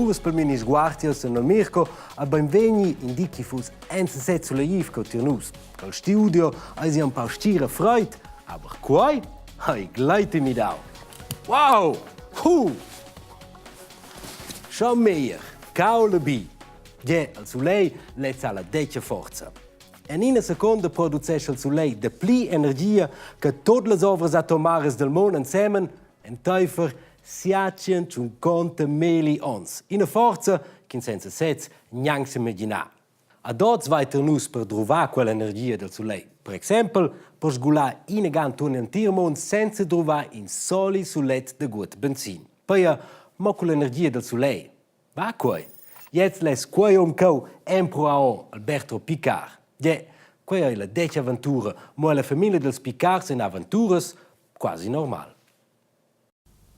Premuras per Minisguard, jeu sun il Mirco e beinvegni in di chi fuss enzasez sulegliv co tier nus. Col studio eisi empau stira freid, aber quei hai gleiti midau. Wow! Huh! Schon meglier, caul e bi. Gie, il sulegl lez ha la detga forza. En ina seconda producescha il sulegl dapli energia che tut las ovras atomaras del mund ensemen entaifer 750 meli onns. Ina forza ch'ins senza sez gnanc s'imaginar. Ad oz vai tar nus per druvar quell'energia dal sulegl. Per exempel per sgular ina enturn l'entir mund senza druvar in soli sulet daguot benzin. Pia mo con l'energia dal sulegl. Va quei? Gliez less quei um cheu empruau Alberto Picard. Gie, quei ei la detg aventura, mo ella famiglia dals Picards ein aventuras quasi normal.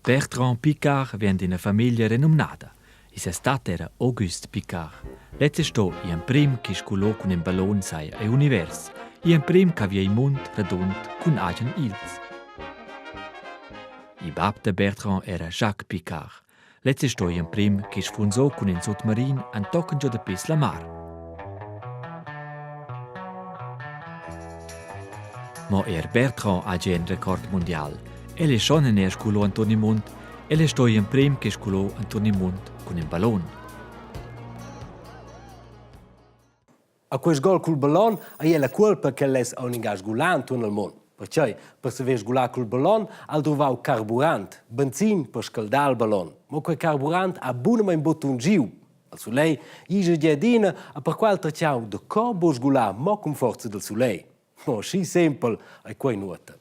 Bertrand Piccard vegn d'ina famiglia renumnada. E ses tat era Auguste Piccard. Lez è sto gl'emprim che sgulò cun in ballon sai egl univers, gl'emprim ch'avia il mund radund cun agen ils. Il bab da Bertrand era Jacques Piccard. Lez è sto gl'emprim che sfunsò cun in sutmarin entochen giu da pes la mar. Mo er Bertrand ha gia in record mundial. El è schon en er sculo Antoni Mund. El è sto gl'emprim che sculo Antoni Mund cun in ballon. A quest gol cul ballon ei la cuolpa ch'el less aunc sgular entuorn il mund. Pertgei per saver sgular cul ballon ha el duvau carburant, benzin per scaldar il ballon. Mo quei carburant ha bunamein buttun giu. Al sulegl igl di adina ha perquei el tertgau da co buc sgular mo cun forza dal sulegl. Mo schi sempel ei quei nuota.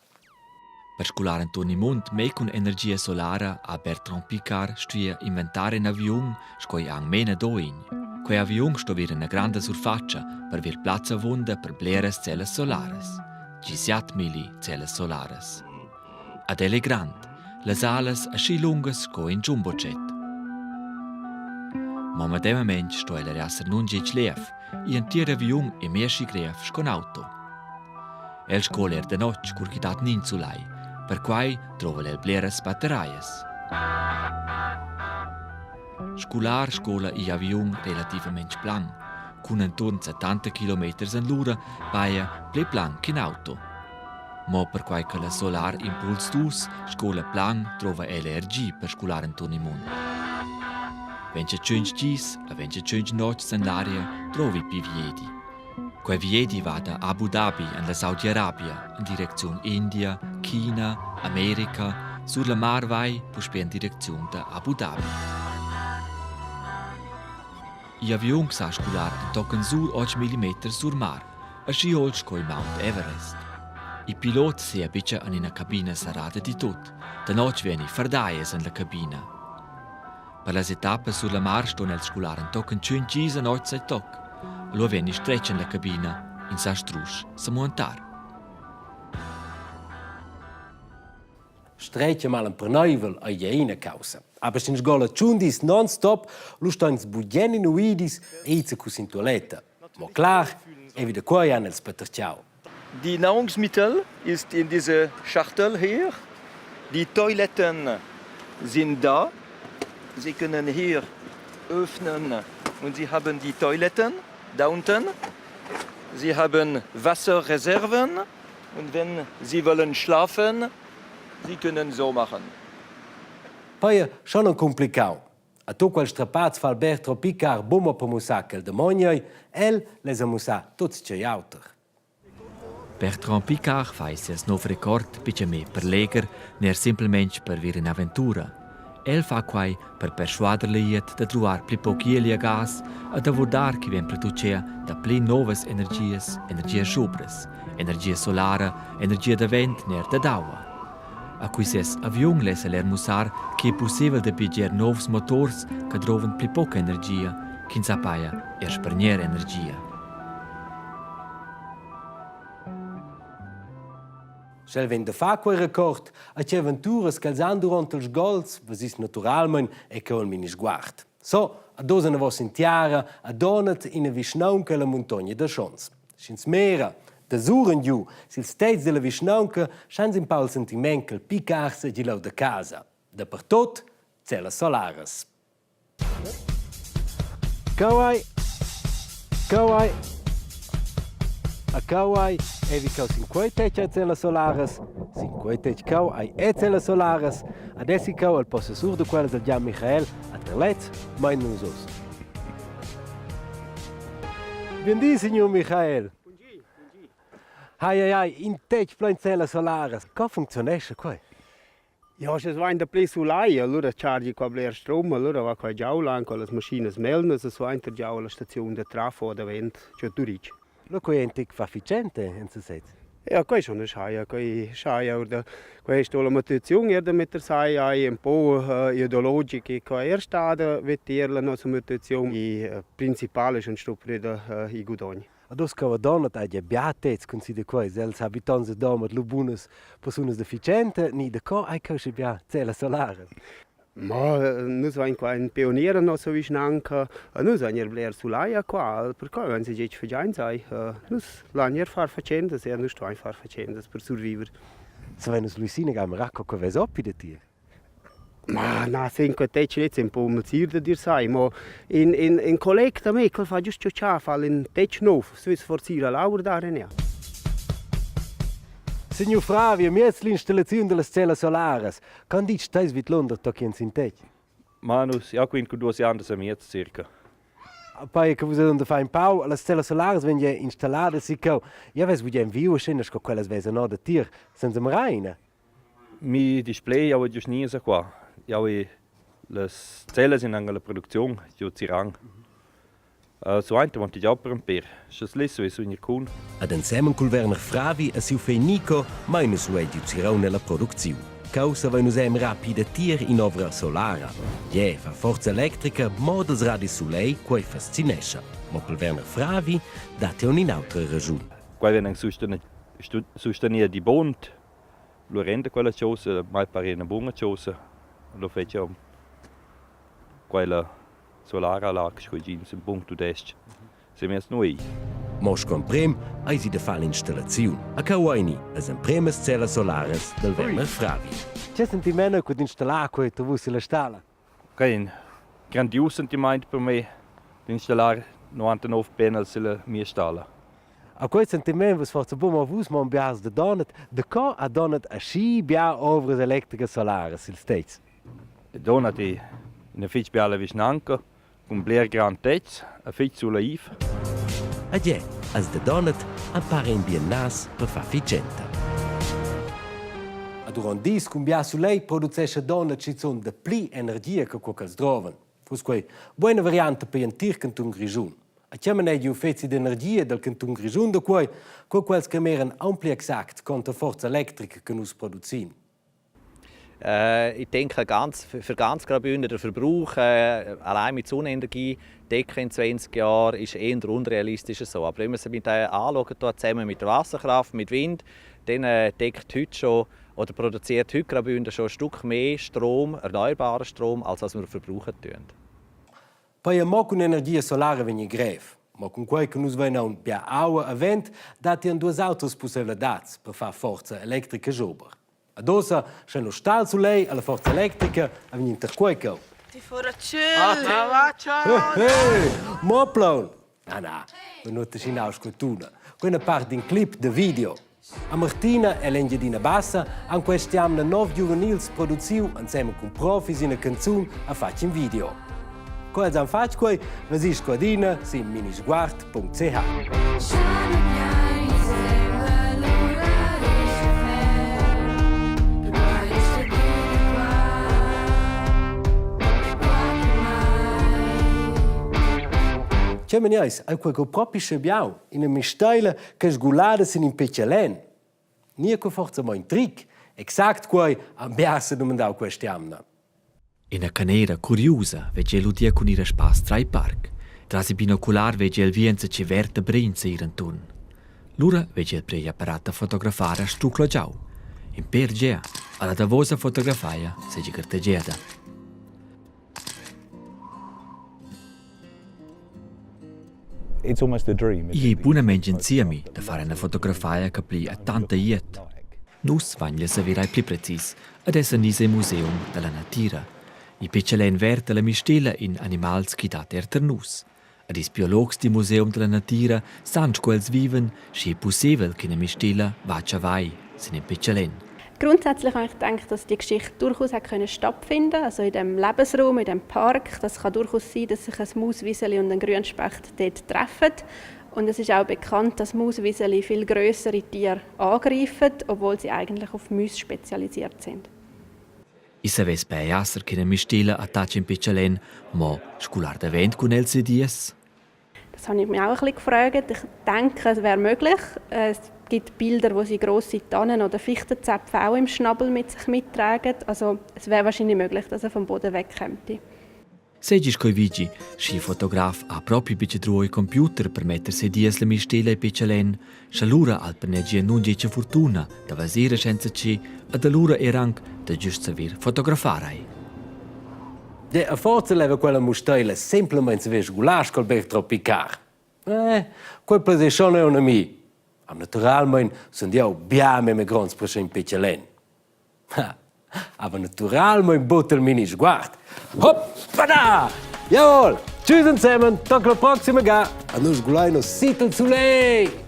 Per sgular enturn il mund mei cun energia solara ha Bertrand Piccard stuì inventar in aviun sco ei aunc mena do in. Quei aviun sto ver ina granda surfatscha per ver plaz avunda per bleras cellas solaras. Gi siat milli cellas solaras. Ad el è grand, las alas aschi lungas sco in jumbojet. Mo medemamein sto el era esser nungitg lev, igl entir aviun è mez aschi grev sco in auto. El scola er da notg cur ch'i dat nin sulai. Perquai drova el bleras batteraias. Sgular sgola igl aviun relativamain plan. Cun enturn 70 kilometers en l'ura paja pli plan ch'in auto. Mo perquai che la Solar Impuls 2 sgola plan drova el LRG per sgular enturn il mund. 25 gis a 25 notgs en l'aria drovi pli viedi. Quei viedi va da Abu Dhabi en la Saudi-Arabia en direcziun India, China, America, sur la mar vai puspei en direcziun da Abu Dhabi. Igl aviun sa sgular entochen sur 8 mm sur mar, aschi ault sco il Mount Everest. Il pilot seia buca en ina cabina serrada diltut, da notg vegni ferdaias en la cabina. Per las etappas sur la mar ston els sgular entochen tschun gis a notg sai toc. Lu vegni stretg en la cabina, ins sa strusch semuentar. Stretg e malemperneivel ei gie ina caussa. Aber sch'ins sgola tschun dis non-stop, lu ston ins bugen in uidis e ir zacu sin tualetta. Mo clar, e vida quei han els patertgau. Die Nahrungsmittel ist in diese Schachtel hier. Die Toiletten sind da. Sie können hier öffnen und Sie haben die Toiletten da unten. Sie haben Wasserreserven und wenn Sie wollen schlafen, Sie können so machen. Poi schon un complicau. A tut quels strapazs fa Alberto Picard buca per mussar ch'el damogna ei, el less mussar tut tgei auter. Bertrand Piccard fa ses nov record buca me per leger ner simplamain per vir in aventura. El fa quai per perschuader la da truar pli pauc ieli a gas e da vurdar che vegn producea da pli novas energias, energias schubras, energia solara, energia da vent ner dad aua. A cui ses aviun less el er mussar che è pussebel da piglier novs motors che drovan pli poca energia, ch'ins sa paja er spargner energia. Sch'el vegn da far quei record, a tgei aventuras ch'els han duront ils gols, vesis naturalmein e cheu il minisguard. So, ad oz anavos in tiara, a Donat ina vischnaunca ella muntogna da Schons. Sch'ins mera da surengiu sils tetgs dalla vischnaunca, sch'ans in pau il sentiment ch'el Picard seigi leu da casa. Dapertut cellas solaras. Cheu ei, cheu ei, a cheu ei, evi cheu sin quei tetg ei cellas solaras, sin quei tetg cheu ei è cellas solaras, adesso cheu al possessur da quellas, il Gian Michael, a Terlez, mein nus uss. Bien di, signur Michael. Ai, ai, ai, in tetg plein cellas solaras. Co funcziunescha quei? Ja, sche es vain daplü sulai, alura chargi qua bler strom, alura va quai giau là con las maschinas melnas e suainter giau alla staziun da trafo davent giò Turitg. Lu quei è in tec efficiente en sesez. Ja, quai schon schaja, quai schaja or da questa la motivaziun er da metter sai ai un po ideologic e qua er stada veter la nossa motivaziun e principale schon sto preda i gudogn. Ad uss che Donat haja bia tets consider quei, els habitonts da Domat lu bunas persunas deficiente, ni da co hai cheu schi bia cellas solaras? Ma nus vain qua ün pionier in nossa vischnanca, nus vain eir bler sulai qua, perquai vain se getg fagiains eir. Nus lain eir far fatschendas, eir nus stuain far fatschendas per surviver. Savein nus Luisina Gamera co che vess oppi da tier? Ma na, sin quei tetg lez è ün po malsir da dir sai, mo in in in colleg da me, quel fa giust ciò cha fa'l ün tetg nouv, stuess forsa ir a lavur dar en ja. Signur Fravi, amiez l'installaziun dallas cellas solaras, con ditg steis vidlunder tochen sin tetg? Ma nus, jau quint cun duas jamnas e miez circa. Poi che vus da far in pau, las cellas solaras vegnan installadas si cheu. Io vess bugen viu scena sco quellas vesan or da tier senza mreina. Mi display jau giust nies qua. Jau e las cellas in la producziun giu Zirang. Suainter monti jau per un per. Sche less vess vegnir cun. Ed ensemen cul Werner Fravi e siu fegl Nico mein nus uei giu Ziraun nella producziun. Cheu savein nus em rapida tier in'ovra solara. Je fa forza electrica, mo dals radis soleil, quei fascinescha. Mo pel Werner Fravi dat aunc in'autra raschun. Quei vegn sustenir di bont. Lu renda quella chosa mai par ina buna chosa. Lu fetsch quella solara là sco gins in bun tudestg. Semess nui. Mo sco emprem eisi da far l'installaziun. A cheu eini las empremas cellas solaras dal Werner Fravi. Che sentiment cun installar quei vus illa stalla? Quei è in grandius sentiment per me d'installar 99 panels sulla mia stalla. A quei sentiment vus forsa buca mo vus, mo biars da Donat. Daco ha Donat aschi bia ovras electricas solaras sils tetgs? Donat è ina fitg biala vischnanca cun bler grand tetgs e fitg sulaiv. Ed as da Donat appara in bien nas per far fitgenta. A durant dis cun bia sulegl producescha Donat schizun dapli energia che quei ch'els drovan. Fuss quei buona varianta per entir cantun Grischun. A chiaman ei uffeci d'energia dal cantun Grischun da quei, co quels che meran aunc pli exact quanta forza electrica che nus producin. Ich denke, ganz, für ganz Graubünden der Verbrauch allein mit Sonnenenergie decken in 20 Jahren ist eher unrealistisch so. Aber wenn man es mit anschaut, zusammen mit der Wasserkraft, mit Wind, dann deckt heute schon oder produziert heute Graubünden schon ein Stück mehr Strom, erneuerbaren Strom, als was wir verbrauchen tun. Poi mo cun energia solara vegni grev. Ma cun quei che nus vein aunc bia aua a vent, datti aunc duas autras pusseivladads per far forza electrica jober. Ad ussa, sche nus sta il sulegl alla forza electrica, a vegn inter quei cheu. Ti fora tschel! Ah, ciao! Hey, mo plaun! Na, na, venuta schinau sco tuna. Quella part d'in clip de video. A Martina e l'Engiadina Bassa han quest'jamna nov giuvenils produciu ensemen cun profis ina canzun e fatg in video. Co els han fatg quei, vesì sco adina sin minisguard.ch. Che meniais, ei quei co propi sche biau, ina misteila che sgulada sin in pecelen. Nia co forza mo in tric, exact quei han biars dumandau quest'jamna. Ina canera curiusa vegg el udir cun ir a spass trai parc. Tras il binocular vegg el vi enzatgi verd da brin ir enturn. Lura vegg el priu apparat da fotografar a stuclo giau. In per gea, alla davosa fotografaia seigi gartegiada. Igl ei bunamein in siemi da far ina fotografia che pli a tanta glieud. Nus vain la saver ei pli precis ed essan is el museum dalla natira. Il pitschelen verd dalla mistela in animals chi dat er tar nus. Ed ils biologs dil museum dalla natira san sco els vivan, schi ei pusseivel ch'ina mistila va a vai sin in pitschelen. Grundsätzlich habe ich gedacht, dass die Geschichte durchaus hat können stattfinden, also in dem Lebensraum, in dem Park. Das kann durchaus sein, dass sich ein Mauswieseli und ein Grünspecht dort treffen. Und es ist auch bekannt, dass Mauswieseli viel größere Tiere angreifen, obwohl sie eigentlich auf Mäuse spezialisiert sind. I savess bein esser ch'ina mistila attacca in pitschelen, mo sgular davent cun els dies. Das habe ich mich auch ein bisschen gefragt. Ich denke, es wäre möglich. Es gibt Bilder, wo sie grosse Tannen oder Fichtenzäpfe auch im Schnabel mit sich mittragen. Also es wäre wahrscheinlich möglich, dass er vom Boden wegkäme. Seigi sco ei vigi, sch'il fotograf ha propi buca druau il computer per metter si dies la mistela e pitschelen, sche lura ha el per nundetga fortuna da veser senza tgi ed allura era anc da giust saver fotografar ei. Ja, a forza leva quella musteila semplamein saver sgular col bec tropicar. Eh, quei plaser schon è un ami. Am naturalmein sun jau bia meme gronds per in pitschelen. Ha, aber naturalmein buca il mini sguard. Hoppada! Jawohl! Tschüss zusammen, toc la proxima ga. A nus sgulein nos sit al sulegl!